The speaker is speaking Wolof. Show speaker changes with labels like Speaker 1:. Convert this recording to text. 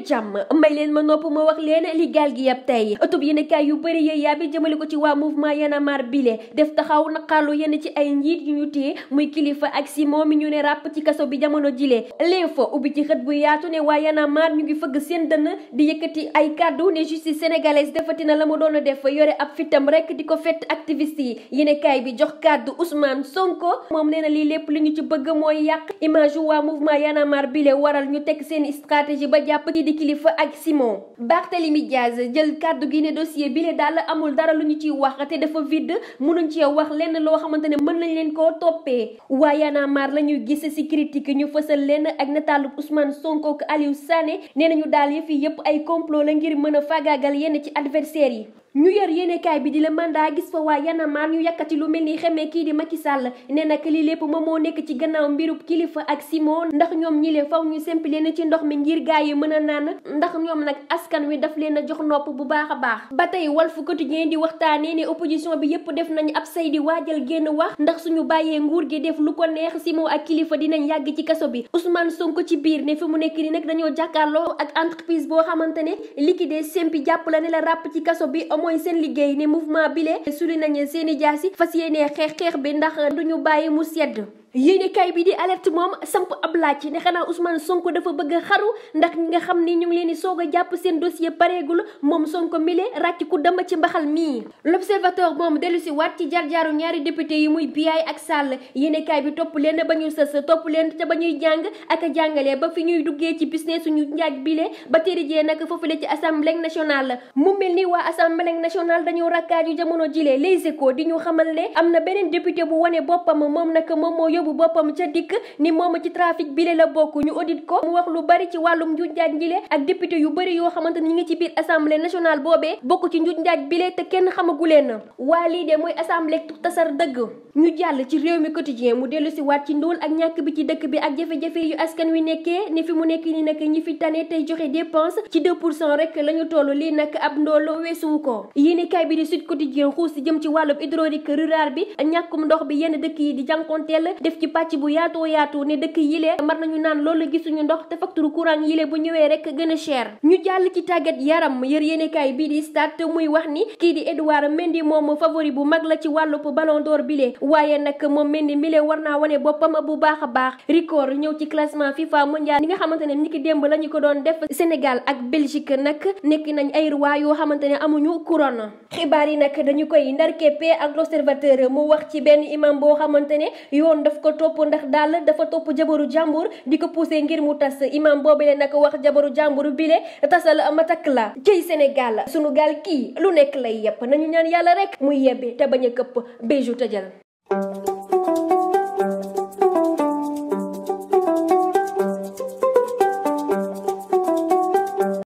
Speaker 1: jàmm may leen ma nopp ma wax leen li gaal gi yab tey ëttub yéenekaay yu bëri yee yaabi jëmale ko ci waa mouvement Y'en a marre bile def taxaw naqarlu yenn ci ay njiit yu ñu téye muy Kilifeu ak Simon mi ñu ne ràpp ci kaso bi jamono jile L'Info ubbi ci xët bu yaatu ne waa Y'en a marre ñu ngi fëgg seen dënn di yëkkati ay kàddu ne justice sénégalaise defatina la mu doon def yore ab fitam rek di ko fett activiste yi yéenekaay bi jox kàddu Ousmane Sonko moom nee na lii lépp li ñu ci bëgg mooy yàq image waa mouvement Y'en a marre bile waral ñu teg seen stratégie ba jàpp kii di Kilifeu ak Simon. Barthélémy Diaz jël kàddu gi ne dossier bile daal amul dara lu ñu ciy wax te dafa vide mënuñ ci wax lenn loo xamante ne mën nañ leen koo toppee waa Y'en a marre la ñuy gis ci critique ñu fësal leen ak nataalu Ousmane Sonko ak Aliou Sané nee nañu daal yëf yi yëpp ay complot la ngir mën a faagaagal yenn ci adversaire yi. ñu yor yéenekaay bi di la mandat gis fa waa Y'en a marre ñu yàkkati lu mel ni xamee kii di Macky Sall ne nag lii lépp moom moo nekk ci gannaaw mbirub Kilifeu ak Simon ndax ñoom ñi leen faw ñu sempi leen ci ndox mi ngir gaa yi mën a naan ndax ñoom nag askan wi daf leen a jox nopp bu baax a baax. ba tey Walf Quotidien di waxtaanee ne opposition bi yépp def nañu ab say di waajal génn wax ndax suñu bàyyee nguur gi def lu ko neex Simon ak Kilifeu dinañ yàgg ci kaso bi Ousmane Sonko ci biir ne fi mu nekk ni nag dañoo jàkkaarloo ak entreprise boo xamante ne liquidé sempi jàpp la ne la ràpp ci kaso bi mooy seen liggéey ne mouvement bile suli nañu seeni jaasi fas yéenee xeex bi ndax duñu bàyyi mu sedd yéenekaay bi di alerte moom samp ab laaj ne xanaa Ousmane Sonko dafa bëgg a xaru ndax ñi nga xam ni ñu ngi leen di soog a jàpp seen dossier pareegul moom Sonko mile ràcc ku dama ci mbaxal mii l'observateur moom dellu si waat ci jaar-jaaru ñaari député yi muy Biaye ak Sall yéenekaay bi topp leen ba ñuy sës topp leen te ba ñuy jàng ak a jàngale ba fi ñuy duggee ci business suñu njaaj bile ba térijee nag foofu la ci assemblée nationale mu mel ni waa assemblée nationale dañoo rakkaaju jamono jile Les Échos di ñu xamal ne am na beneen député bu wane boppam moom nag moom moo bu boppam ca dikk ni moom ci trafic bile la bokk ñu audit ko mu wax lu bari ci wàllum njuuj njaaj njile ak député yu bari yoo xamante ni ñu ngi ci biir assemblée nationale boobee bokk ci njuuj njaaj bile te kenn xamagu leen waa lii de mooy assemblée tasar dëgg ñu jàll ci réew mi quotidien mu dellu si waat ci ndóol ak ñàkk bi ci dëkk bi ak jafe-jafe yu askan wi nekkee ni fi mu nekk ni nag ñi fi tane tey joxe dépense ci 2% rek la ñu toll lii nag ab ndool weesuwu ko yéenekaay bi di Sud Quotidien xuus si jëm ci wàllum hydraulique rural bi ñàkkum ndox bi yenn dëkk yi di jànkonteel def ci pàcc bu yaatoo yaatu ne dëkk yile mar nañu naan loolu gisuñu ndox te facture courant yile bu ñëwee rek gën a cher ñu jàll ci tàggat yaram yër yéenekaay bii di Stades muy wax ni kii di Edouard Mendy moom favori bu mag la ci wàllu ballon d'or bile waaye nag moom Mendy mile war naa wane boppam bu baax a baax record ñëw ci classement FIFA mondial li nga xamante ne niki démb la ñu ko doon def Sénégal ak Belgique nag nekk nañ ay roi yoo xamante ne amuñu couronne xibaar yi nag dañu koy ndar keppe ak l'observateur mu wax ci benn imam boo xamante ne yoon daf ko topp ndax daal dafa topp jabaru jàmbur di ko poussé ngir mu tas imam boobule nag wax jabaru jàmbur bile tasal ma takk la cëy Sénégal sunu gaal kii lu nekk lay yepp nañu ñaan yàlla rek muy yebbi te bañ a këpp béju tëjal